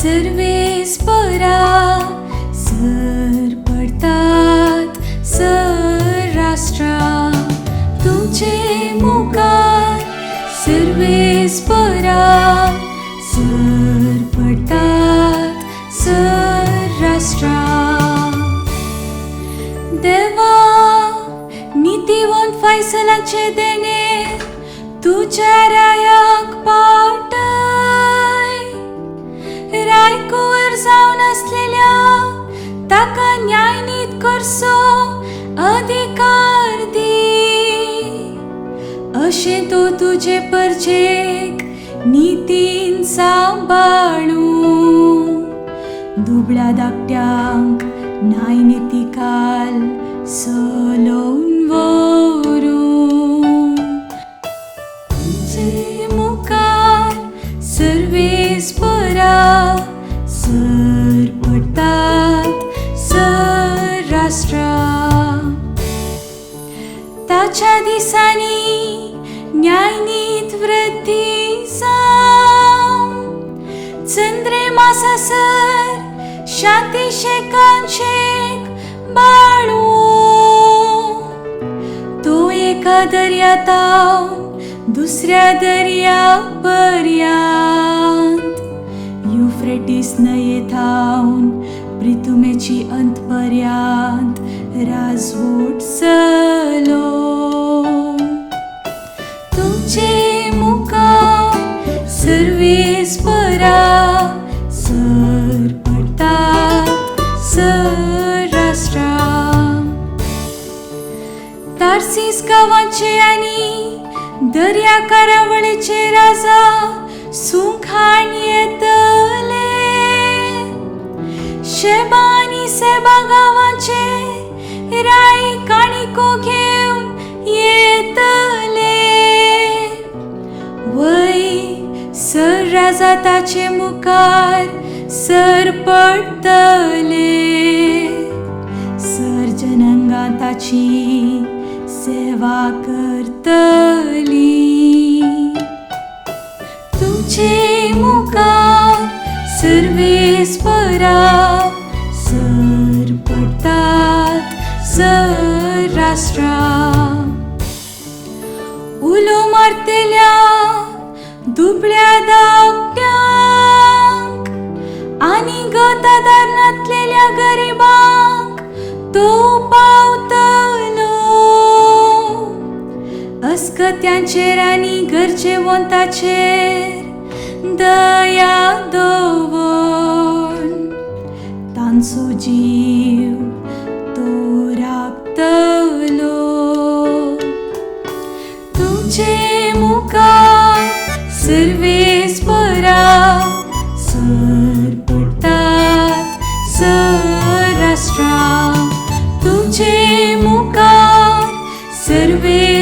सर्वेस्परा sir पडतात sir राष्ट्रां तुमचे मुखार सर्वेस्परा सर पडतात सर राष्ट्रां. देवा नितीवंत फैसलाचे देणे तुज्या रायाक पावताय. रायकुवर जावन आसलेल्या ताका न्यायनीत करचो अधिकार दी. अशें तो तुजे परजेक नितीन सांबाळूं दुबळ्या धाकट्यांक न्यायनितीकाल चलोवन व्हरूं. तुमचे मुखार सर्वेस्परा सर पडतात सर राष्ट्रां. ताच्या दिसांनी न्यायनीत वृद्धी जावं चंद्रे मासासर शांती शेकान शेक बाळूं. तो एका दर्यातावन दुसऱ्या दर्या पर्यांत युफ्रेटीस न्हंये थावन प्रितुमेची अंत पर्यांत राजवट चलो. तुमचे मुखार सर्वेस्परा सर पडतात सर राष्ट्रां. तार्सीस गांवाचे आनी दर्या करावळीचे राजा सुखान येतले. शेबा आनी सेबा गांवाचे राय काणिको घेवन येतले. वय सर राजा ताचे मुखार सर पडटले. सर जनंगां ताची सेवा करतली. तुमचे मुखार सर्वेस्परा सर पडतात सर राष्ट्रां. उलो मारतल्या दुबळ्या धाकट्यांक आनी गतादार नातलेल्या गरिबांक तो पावतलो. अस्कत्यांचेर आनी गरजेवंताचेर दया दवर तांचो जीव तो राखतलो. तुमचे मुखार सर्वेस्परा सर पडतात सर राष्ट्रां. तुमचे मुखार सर्वे